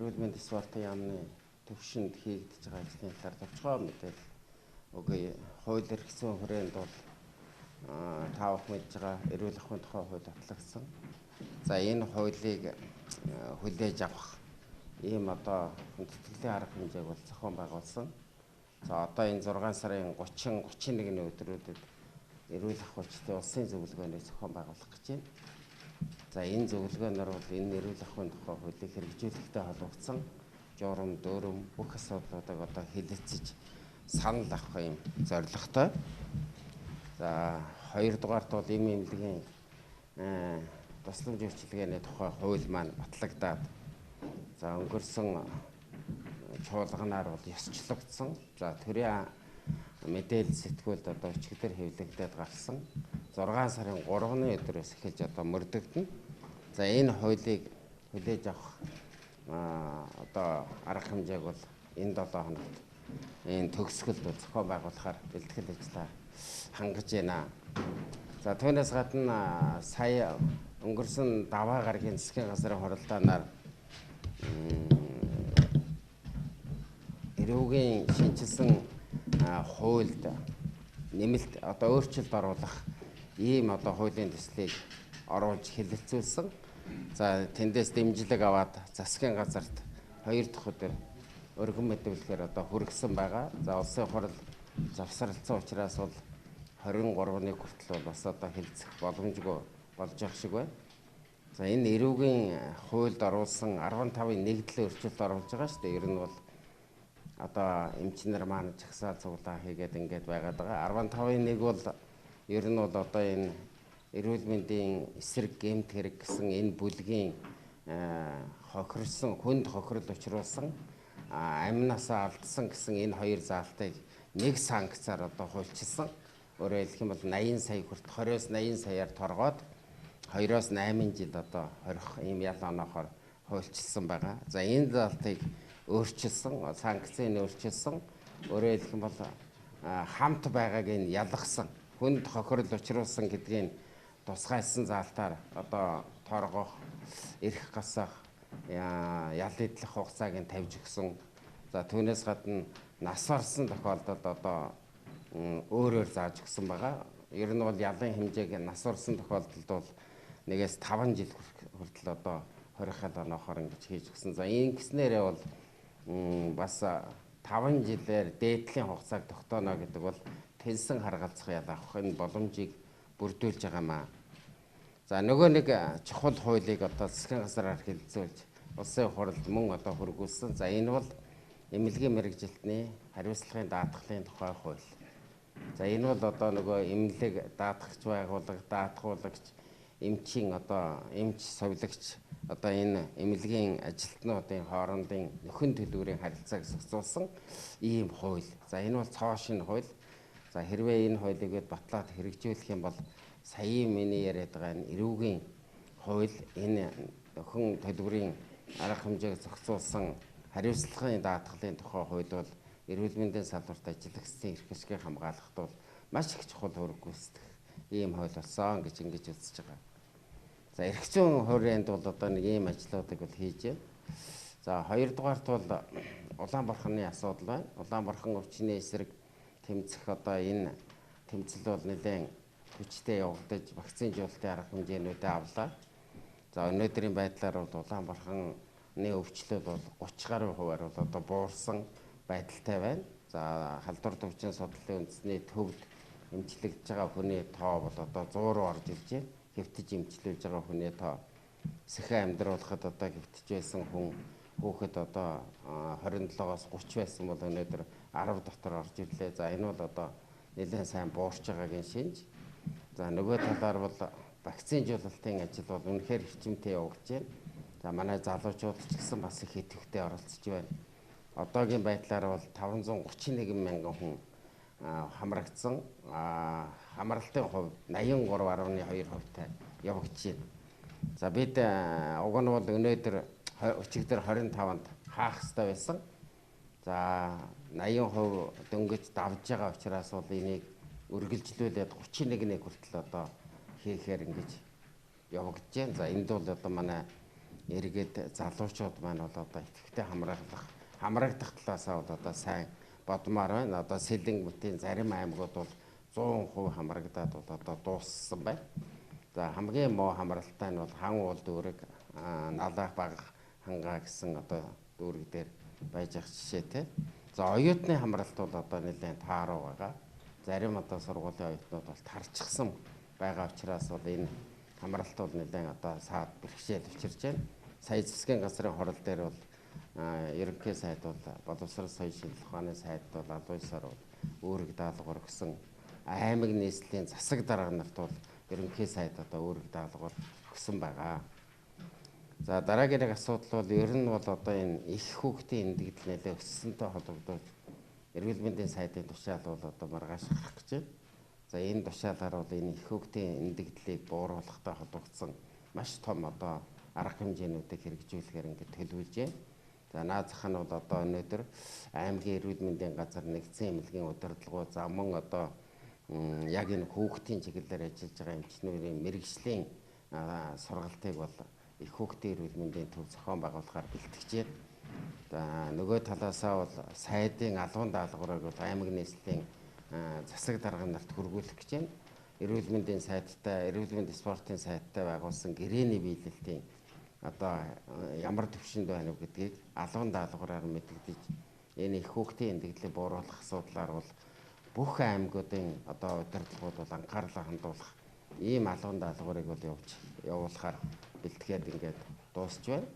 Эрүүл мэндийн спортын яамны төвшөнд хийгдэж байгаа ажлын талаар товчхон мэдээлэл өгье. Хууль эрх зүйн хүрээнд бол та бүхэн мэдж байгаа эрүүл ахуйн тухай хууль батлагдсан. За энэ хуулийг хүлээж авах ийм одоо хүндэтгэлийн арга хэмжээг бол зохион байгуулсан. За одоо энэ 6 сарын 30, 31-ний өдрүүдэд эрүүл ахуйчдын улсын зөвлөгөөнийг зохион байгуулах гэж байна. За энэ зөвлөгөөнөөр бол энэ эрүүл ахуйн тухай хуулийг хэрэгжүүлэхтэй холбогдсон журам, дөөрөм бүх асуудлуудыг одоо хэлэлцэж санал авах юм зорилготой. За хоёрдугаарт бол эм эмнэлгийн тусламж үйлчилгээний тухай хууль маань батлагдаад за өнгөрсөн чуулганаар бол ёсчлогдсон. За төрийн мэдээлэл сэтгүүлд одоо өчигдөр хэвлэгдээд гарсан. 6 сарын 3-ны өдрөөс эхэлж одоо мөрдөгдөнө. За энэ хуулийг хүлээж авах одоо арга хэмжээг бол энэ 7 хоногт энэ төгсгөлд зохион байгуулахаар бэлтгэл ажиллаа хангаж байна. За түүнээс гадна сая өнгөрсөн даваа гарагийн засгийн газрын хуралдаанаар эрүүгийн шинэчилсэн хуульд нэмэлт одоо өөрчлөлт оруулах ийм одоо хуулийн төслийг оруулж хэлэлцүүлсэн. За тэндээс дэмжлэг аваад засгийн газарт 2 дахь өдөр өргөн мэдүүлэхээр одоо хүргэсэн байгаа. За улсын хурал завсарласан учраас бол 23-ны хүртэл бол бас одоо хэлцэх боломжгүй болж явах шиг байна. За энэ эрүүгийн хуульд оруулсан 15-ын нэгдэл өөрчлөлт оруулж байгаа шүү дээ. Ер нь бол одоо эмчнэр маань жагсаал цуглаа хийгээд ингээд байгаад байгаа. 15-ын 1 бол ер нь бол одоо энэ эрүүл мэндийн эсрэг гэмт хэрэг гэсэн энэ бүлгийн хохирсон, хүнд хохирол учруулсан, амнасаа алдсан гэсэн энэ хоёр заалтыг нэг санкцаар одоо хуульчилсан. Өөрөөр хэлэх юм бол 80 сая хүртэл 20-оос 80 саяар торгоод 2-оос 8 жил одоо хорих ийм ял оноохоор хуульчилсан байгаа. За энэ заалтыг өөрчилсөн, санкцыг өөрчилсөн. Өөрөөр хэлэх юм бол хамт байгааг нь ялгасан, хүнд хохирол учруулсан гэдгийг тусгайлсан заалтаар одоо торгох, эрх гасах, ял эдлэх хугацааг нь тавьж өгсөн. За түүнээс гадна нас барсан тохиолдолд одоо өөрөөр зааж өгсөн байгаа. Ер нь бол ялын хэмжээг нас барсан тохиолдолд бол 1-5 жил хүртэл одоо хорих ял оноохоор ингэж хийж өгсөн. За ингэснээрээ бол бас 5 жилээр дээдлийн хугацааг тогтооно гэдэг бол тэнсэн харгалзах ял авах энэ боломжийг бүрдүүлж байгаамаа. За нөгөө нэг чухал хуулийг одоо засгийн газраар хэлэлцүүлж улсын хурлд мөн одоо хүргүүлсэн. За энэ бол эмнэлгийн мэргэжилтний хариуцлагын даатгалын тухай хууль. За энэ бол одоо нөгөө эмнэлэг даатгагч байгууллага, даатгуулагч, эмчийн одоо эмч совилогч одоо энэ эмнэлгийн ажилтнуудын хоорондын нөхөн төлөврийн харилцааг зохицуулсан ийм хууль. За энэ бол цоо шинэ хууль. За хэрвээ энэ хуулийг бид батлаад хэрэгжүүлэх юм бол саяын миний яриад байгаа энэ эрүүгийн хууль энэ нөхөн төлөврийн арга хэмжээг зохицуулсан хариуцлагын даатгалын тухай хууль бол эрүүл мэндийн салбарт ажиллагчдын эрх ашгийг хамгаалахад бол маш их чухал үүрэг гүйцэтгэх ийм хууль болсон гэж ингэж үзэж байгаа. За эрх зүйн хүрээнд бол одоо нэг ийм ажлуудыг бол хийж байна. За хоёрдугаарт бол улаан бурханы асуудал байна. Улаан бурхан өвчний эсрэг тэмцэх одоо энэ тэмцэл бол нэлээд хүчтэй явагдаж вакцинжуулалтын арга хэмжээнүүдээ авлаа. За өнөөдрийн байдлаар бол улаан бурханы өвчлөл бол 30 гаруй хувиар бол одоо буурсан байдалтай байна. За халдвар төвчин судлалын үндэсний төвд эмчлэгдэж байгаа хүний тоо бол одоо 100 руу орж ирж байна. Хэвтэж эмчлүүлж байгаа хүний тоо сэхэн амьдруулахад одоо хэвтэж байсан хүн хүүхэд одоо 27-оос 30 байсан бол өнөөдөр 10 дотор орж ирлээ. За энэ бол одоо нэлээд сайн буурч байгаагийн шинж. За нөгөө талаар бол вакцинжуулалтын ажил бол үнэхээр эрчимтэй явагдаж байна. За манай залуучууд ч гэсэн бас их идэвхтэй оролцож байна. Одоогийн байдлаар бол 531 мянган хүн хамрагдсан. Хамралтын хувь 83.2 хувьтай явагдаж байна. За бид уг нь бол өнөөдөр өчигдөр 25-нд хаах ёстой байсан. За 80% дөнгөж давж байгаа учраас бол энийг үргэлжлүүлээд 31-ний хүртэл одоо хийхээр ингэж явагдаж байна. За энд бол одоо манай иргэд залуучууд маань бол одоо идэвхтэй хамрагдах талаасаа бол одоо сайн бодмоор байна. Одоо Сэлэнг мэтийн зарим аймагуд бол 100% хамрагдаад бол одоо дууссан байна. За хамгийн муу хамралтай нь бол Хан уул дүүрэг, Налаах баг хангаа гэсэн одоо дүүрэг дээр байж ах жишээтэй. За оюутны хамралт бол одоо нэлээд тааруу байгаа. Зарим одоо сургуулийн оюутнууд бол тарчихсан байгаа учраас бол энэ хамралт бол нэлээд одоо саад бэрхшээл учирч байна. Сая засгийн газрын хурал дээр бол ерөнхий сайд бол боловсрол соёл шинжилгээ ухааны сайд бол албан ёсоор бол үүрэг даалгавар өгсөн. Аймаг нийслэлийн засаг дарга нарт бол ерөнхий сайд одоо үүрэг даалгавар өгсөн байгаа. За дараагийн нэг асуудал бол ер нь бол одоо энэ их хүүхдийн эндэгдэл нэлээд өссөнтэй холбогдуулж эрүүл мэндийн сайдын тушаал бол одоо маргааш гарах гэж байна. За энэ тушаалаар бол энэ их хүүхдийн эндэгдлийг бууруулахтай холбогдсон маш том одоо арга хэмжээнүүдийг хэрэгжүүлэхээр ингээд төлөвлөж байна. За наад зах нь бол одоо өнөөдөр аймгийн эрүүл мэндийн газар нэгдсэн эмнэлгийн удирдлагуу за мөн одоо яг энэ хүүхдийн чиглэлээр ажиллаж байгаа эмчнэрийн мэргэжлийн сургалтыг бол их хүүхдийн эрүүл мэндийн төв зохион байгуулахаар бэлтгэж байна. За нөгөө талаасаа бол сайдын албан даалгаврыг бол аймаг нийслэлийн засаг дарга нарт хүргүүлэх гэж байна. Эрүүл мэндийн сайдтай, эрүүл мэндийн спортын сайдтай байгуулсан гэрээний биелэлтийн одоо ямар төвшөнд байна вэ гэдгийг албан даалгавраар мэдэгдэж энэ их хүүхдийн эндэгдлийг бууруулах асуудлаар бол бүх аймагуудын одоо удирдлагууд бол анхаарлаа хандуулах ийм албан даалгаврыг бол явуулахаар бэлтгээд ингээд дуусч байна.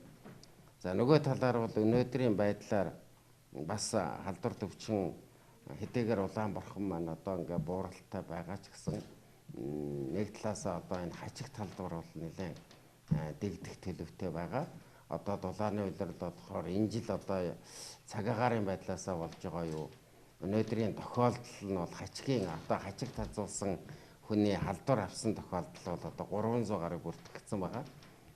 За нөгөө талаар бол өнөөдрийн байдлаар бас халдвар төвчин хэдийгээр улаан бурхан маань одоо ингээд бууралтай байгаа ч гэсэн нэг талаасаа одоо энэ хажиг талдвар бол нэлээд дэгдэх төлөвтэй байгаа. Одоо дулааны улирал болохоор энэ жил одоо цаг агаарын байдлаасаа болж байгаа юу? Өнөөдрийн тохиолдол нь бол хачгийн одоо хачиг тазуулсан хүний халдвар авсан тохиолдол бол одоо 300 гаруй бүртгэгдсэн байгаа.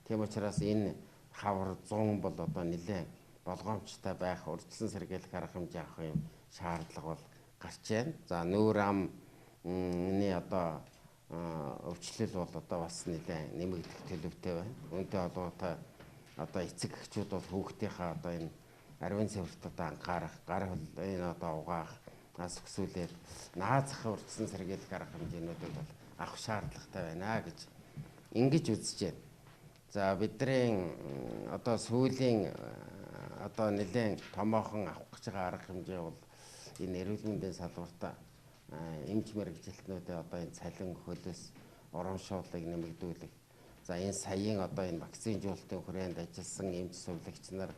Тийм учраас энэ хавар 100 бол одоо нэлээд болгоомжтой байх, урьдчилан сэргийлэх арга хэмжээ авах юм шаардлага бол гарч байна. За нүүр амны одоо өвчлөл бол одоо бас нэлээд нэмэгдэх төлөвтэй байна. Үүнтэй холбоотой одоо эцэг эхчүүд бол хүүхдийнхээ одоо энэ ариун цэвэрт одоо анхаарах, гар хөлийг одоо угаах, нас өксүүлээд наад захын урьдчилан сэргийлэх арга хэмжээнүүдийг бол авах шаардлагатай байна гэж ингэж үзэж байна. За бидний одоо сүүлийн одоо нэлээд томоохон авах гэж байгаа арга хэмжээ бол энэ эрүүл мэндийн салбарт эмч мэргэжилтнүүдээ одоо энэ цалин хөлөөс урамшууллыг нэмэгдүүлэх. За энэ саяын одоо энэ вакцинжуулалтын хүрээнд ажилласан эмч сувилагч нар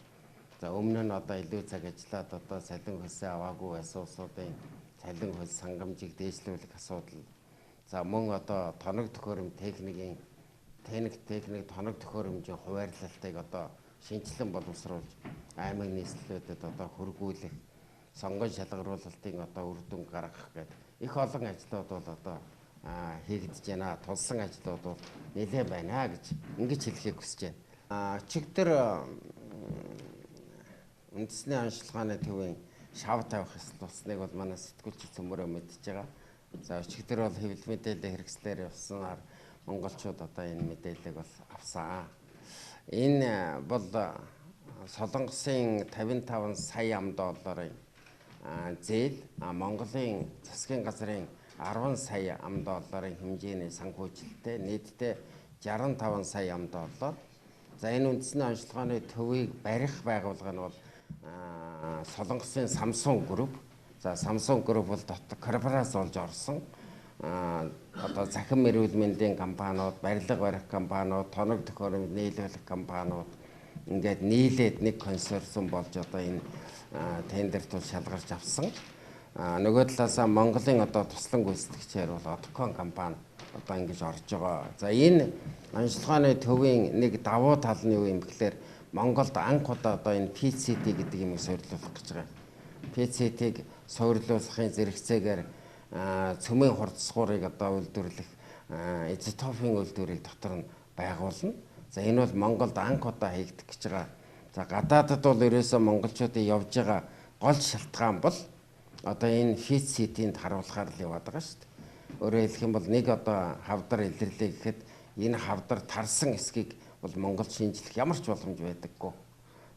за өмнө нь одоо илүү цаг ажиллаад одоо цалин хөлсөө аваагүй байсан улсуудын цалин хөл сангамжийг дээшлүүлэх асуудал. За мөн одоо тоног төхөөрөмж техникийн техник тоног төхөөрөмжийн хуваарлалтыг одоо шинжилэн боловсруулж аймаг нийслэлүүдэд одоо хөргүүлэх, сонгон шалгаруулалтын одоо үр дүн гаргах гэдэг их олон ажлууд бол одоо хийгдэж байна. Тулсан ажлууд бол нэлээд байна гэж ингэж хэлхийг хүсэж байна. Өчигдөр үндэсний онцлогооны төвийн шав тавих ёслол болсныг бол манай сэтгүүлч цөмөрөө мэдж байгаа. За өчигдөр бол хэвлэл мэдээллийн хэрэгслээр явснаар монголчууд одоо энэ мэдээллийг бол авсан. Энэ бол Солонгосын 55 сая ам долларын зээл, Монголын засгийн газрын 10 сая ам долларын хэмжээний санхүүжилттэй нийтдээ 65 сая ам доллар. За энэ үндэсний онцлогооны төвийг барих байгууллага нь бол Солонгосын Samsung Group. За Samsung Group бол дотор корпорац болж орсон. Одоо цахим эрүүл мэндийн компаниуд, барилга барих компаниуд, тоног төхөөрөмж нийлүүлэх компаниуд ингээд нийлээд нэг консорциум болж одоо энэ тендерт бол шалгарч авсан. Нөгөө талаасаа Монголын одоо туслан гүйцэтгэгчээр бол Одкон компани одоо ингэж орж байгаа. За энэ онцлогооны төвийн нэг давуу тал нь юу юм бэхлээр Монголд анх удаа одоо энэ PCT гэдэг юмыг суйрлуулах гэж байгаа. PCT-г суйрлуулахын зэрэгцээгээр цөмийн хурцсгуурыг одоо үйлдвэрлэх изотопын үйлдвэрийг дотор нь байгуулна. За энэ бол Монголд анх удаа хийгдэх гэж байгаа. За гадаадд бол ерөөсөө монголчуудын явж байгаа гол шалтгаан бол одоо энэ PCT-нд харуулахаар л яваад байгаа шүү дээ. Өөрөөр хэлэх юм бол нэг одоо хавдар илэрлээ гэхэд энэ хавдар тарсан эсгийг бол Монгол шинжлэх ямар ч боломж байдаггүй.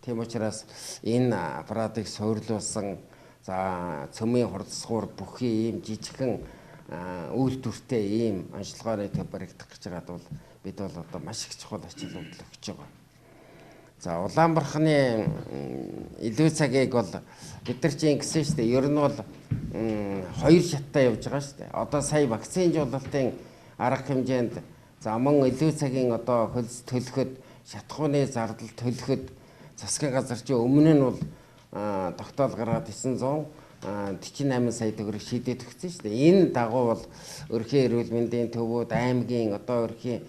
Тийм учраас энэ аппаратыг суйрлуулсан за цөмийн хурдсгуур бүхий ийм жижигхэн үйлдвэртэй ийм онцлогоорой төв баригдах гэж байгаад бол бид бол одоо маш их чухал ач холбогдол өгч байгаа. За Улаан бурхны илүү цагийг бол бид нар чинь ингэсэн шүү дээ. Ер нь бол хоёр шаттай явж байгаа шүү дээ. Одоо сая вакцинжуулалтын арга хэмжээнд за мөн илүү цагийн одоо хөлс төлөхөд шатхууны зардал төлөхөд засгийн газар чинь өмнө нь бол тогтоол гаргаад 948 сая төгрөг шийдээд өгсөн шүү дээ. Энэ дагуу бол өрхийн эрүүл мэндийн төвүүд, аймгийн одоо өрхийн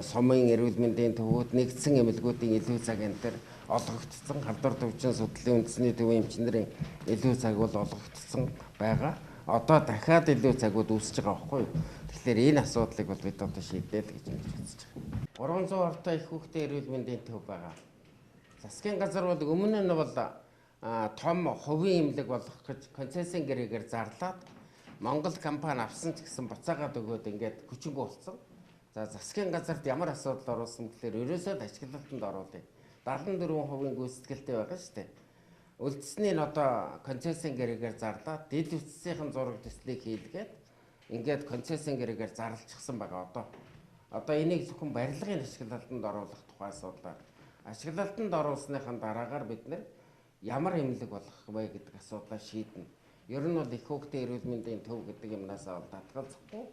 сумын эрүүл мэндийн төвүүд, нэгдсэн эмнэлгүүдийн илүү цаг энэ төр олгогдсон. Халдвар төвчин судлалын үндэсний төвийн эмчнэрийн илүү цаг бол олгогдсон байгаа. Одоо дахиад илүү цагууд үүсэж байгаа байхгүй юу? Тэгэхээр энэ асуудлыг бол бид одоо шийднэ л гэж ингэж үзэж байгаа. 300 ортой их хүүхдийн эрүүл мэндийн төв байгаа. Засгийн газар бол өмнө нь бол том хувийн эмнэлэг болгох гэж концессийн гэрээгээр зарлаад Монгол компани авсан ч гэсэн буцаагаад өгөөд ингээд хүчингү болсон. За засгийн газарт ямар асуудал оруулсан гэхээр ерөөсөө л ашиглалтанд оруулъя. 74% гүйцэтгэлтэй байгаа шүү дээ. Үлдсэний нь одоо концессийн гэрээгээр зарлаад дэд үтсийн зураг төслийг хийлгээд ингээд концессийн гэрээгээр зарлчихсан байгаа одоо. Одоо энийг зөвхөн барилгын ашиглалтанд оруулах тухай асуудлаар ашиглалтанд оруулсныхан дараагаар бид нэр ямар эмнэлэг болгох вэ гэдэг асуудлаа шийднэ. Ер нь бол их хүүхдийн эрүүл мэндийн төв гэдэг юмнаас бол татгалзахгүй.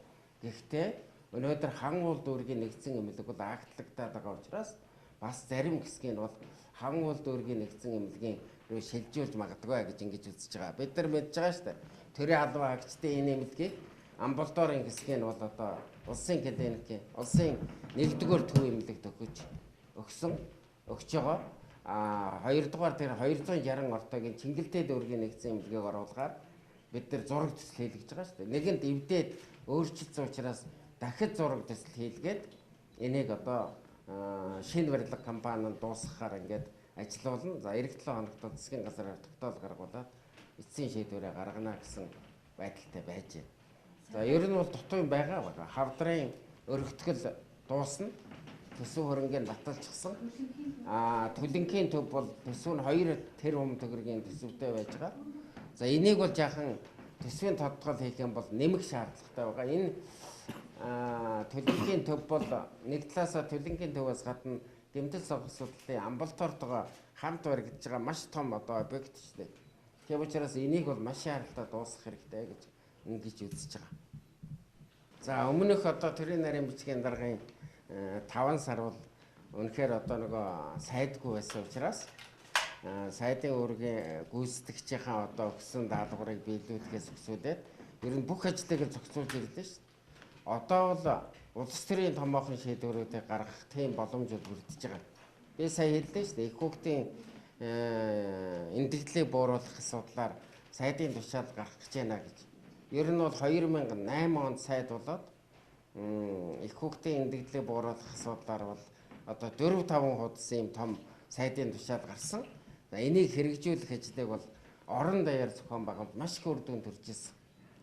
Гэхдээ өнөөдөр хан уул дүүргийн нэгдсэн эмнэлэг бол актлагдаад байгаа учраас бас зарим хэсгийг нь бол хан уул дүүргийн нэгдсэн эмнэлгийн рүү шилжүүлж магадгүй гэж ингэж үзэж байгаа. Бид нар мэдж байгаа шүү дээ. Төрийн албан хаагчдын энэ эмнэлгийг амбулаторийн хэсгийг нь бол одоо улсын клиникийн улсын нэгдүгээр төв эмнэлэгт өгч байгаа. А хоёрдугаар тэр 260 ортогийн Чингэлтэй дүүргийн нэгдсэн эмнэлгийг оруулахаар бид нар зураг төсөл хийлгэж байгаа шүү дээ. Нэгэнд эвдээд өөрчилсөн учраас дахид зураг төсөл хийлгээд энийг одоо шинэ барилга компани нь дуусгахаар ингээд ажилуулна. За эх 7 хоногт засгийн газраар тогтоол гаргуулад эцсийн шийдвэрээ гаргана гэсэн байдалтай байж байна. За ер нь бол дутуу юм байгаа. Хавдрын өргөтгөл дуусна. Төсөв хөрөнгийг баталчихсан. Төлөнхийн төв бол төсөв нь 2 тэрбум төгрөгийн төсөвтэй байж байгаа. За энийг бол жаахан төсвийн тодтгол хийх юм бол нэмэх шаардлагатай байгаа. Энэ төлөнхийн төв бол нэг талаасаа төлөнхийн төвөөс гадна дэмтэл судлалын амбулатортойгоо хамт баригдаж байгаа маш том одоо объект шүү дээ. Тийм учраас энийг бол маш шаардлагатай дуусгах хэрэгтэй гэж ингэж үзэж байгаа. За өмнөх одоо төрийн нарийн бичгийн даргын 5 сар бол үнэхээр одоо нөгөө сайдгүй байсан учраас сайдын үүргийн гүйцэтгэгчийнхаа одоо өгсөн даалгаврыг биелүүлэхээс өсвөлээд ер нь бүх ажлыг зохицуулж ирлээ шүү дээ. Одоо бол улс төрийн томоохон шийдвэрүүдийг гаргах тийм боломж бүрдэж байгаа. Би сая хэллээ шүү дээ. Их хүүхдийн эндэгдлийг бууруулах асуудлаар сайдын тушаал гарах гэж байна гэж. Ер нь бол 2008 онд сайд болоод их хүүхдийн эндэгдлийг бууруулах асуудлаар бол одоо 4-5 хуудас ийм том сайдын тушаал гарсан. За энийг хэрэгжүүлэх ажлыг бол орон даяар зохион байгуулалт маш их үр дүн төрж ирсэн.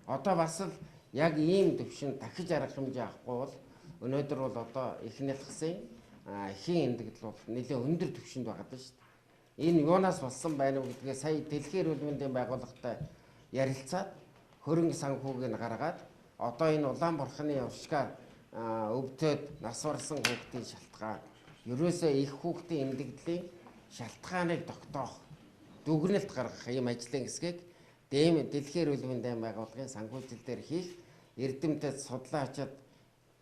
Одоо бас л яг ийм төвшөнд дахиж арга хэмжээ авахгүй бол өнөөдөр бол одоо их нялхсын эхийн эндэгдэл бол нэлээд өндөр түвшинд байгаа даа шүү дээ. Энэ юунаас болсон байна уу гэдгээ сая дэлхийн эрүүл мэндийн байгууллагатай ярилцаад хөрөнгө санхүүгийг нь гаргаад одоо энэ Улаан бурхны уршгаар өвдөд нас барсан хүүхдийн шалтгаан ерөөсөө их хүүхдийн эндэгдлийн шалтгааныг тогтоох дүгнэлт гаргах ийм ажлын хэсгийг дэлхийн эрүүл мэндийн байгууллагын санхүүжилтээр дээр хийх эрдэмтэд судлаа ачаад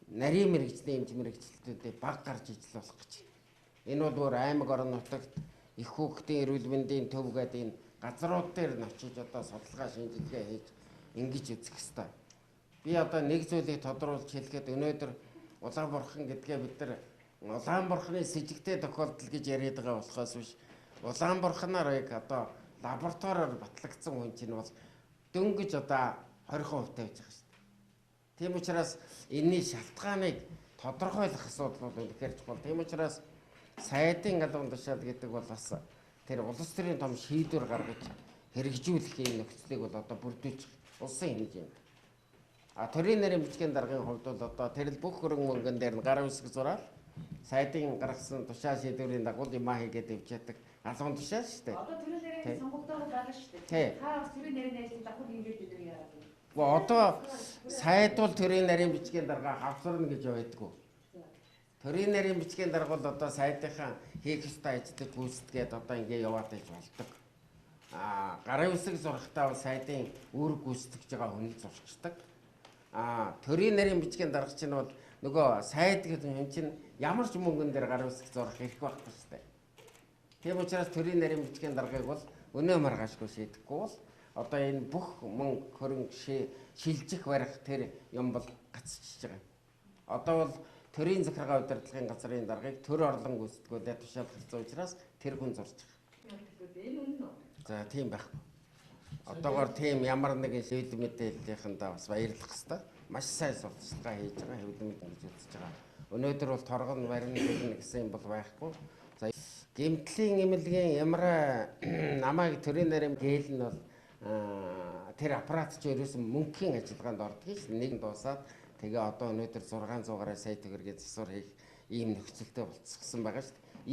нарийн мэргэжлийн эмч мэргэжилтүүдээ баг гарч ижил болох гэж. Энэ бол өөр аймаг орон нутагт их хүүхдийн эрүүл мэндийн төв гэдэг энэ газрууд дээр нь очиж одоо судалгаа шинжилгээ хийж ингэж үзэх ёстой. Би одоо нэг зүйлийг тодруулж хэлэхэд өнөөдөр Улаан бурхан гэдгээ бид нар Улаан бурханы сэжигтэй тохиолдол гэж яриад байгаа болохоос биш Улаан бурханаар яг одоо лабораториор батлагдсан хүн чинь бол дөнгөж одоо 20% тавьж байгаа шүү дээ. Тийм учраас энэний шалтгааныг тодорхойлох асуудал бол үнэхээр чухал. Тийм учраас сайдын албан тушаал гэдэг бол бас тэр улс төрийн том шийдвэр гаргаж хэрэгжүүлэх ийм нөхцөлийг бол одоо бүрдүүлж улсын хэмжээнд. А төрийн нарийн бичгийн даргын хувьд бол одоо тэр л бүх хөрөнгө мөнгөн дээр нь гар үсэг зураад Сайдын гаргасан тушаал шийдвэрийн дагуу юмаа хийгээд явж яддаг алган тушаал шүү дээ. Одоо төрийн нарийн сонгогдоод байгаа шүү дээ. Та бас төрийн нарийн ажлыг давхар хийгээд байдаг яагаад вэ? Гэхдээ одоо сайд бол төрийн нарийн бичгийн дарга хавсарна гэж байдгүй. Төрийн нарийн бичгийн дарга бол одоо сайдынхаа хийх ёстой ажлыг гүйцэтгээд одоо ингэ яваад иж болдог. Аа гарын үсэг зурхтаа бол сайдын үүрэг гүйцэтгэж байгаа хүн л зурчдаг. Аа төрийн нарийн бичгийн дарга чинь бол нөгөө сайд гэдэг хүн чинь ямар ч мөнгөн дээр гарын үсэг зурах эрх байхгүй шүү дээ. Тийм учраас төрийн нарийн бичгийн даргаыг бол өнөө маргаашгүй шийдэхгүй бол одоо энэ бүх мөнгө хөрөнгө шилжих барих тэр юм бол гацчихж байгаа. Одоо бол төрийн захиргаа удирдлагын газрын даргаыг төр орлон гүйцэтгүүлээ тушаал гарсан учраас тэр хүн зурж байгаа. Энэ үнэн үү? За тийм байхгүй. Одоогоор тийм ямар нэгэн хэвлэл мэдээллийнхэндээ бас баярлах хэвээр маш сайн сурталчилгаа хийж байгаа, хэвлэл мэдээлэл гэж үзэж байгаа. Өнөөдөр бол торгон барина гэнэ гэсэн юм бол байхгүй. За гэмтлийн эмнэлгийн ямараа намайг төрийн нарийн гээл нь бол тэр аппарат ч ерөөсөн мөнхийн ажиллагаанд ордог ш. Нэг дуусаад тэгээ одоо өнөөдөр 600 гаруй сая төгрөгийн засвар хийх ийм нөхцөлтэй болцсон байгаа шүү дээ.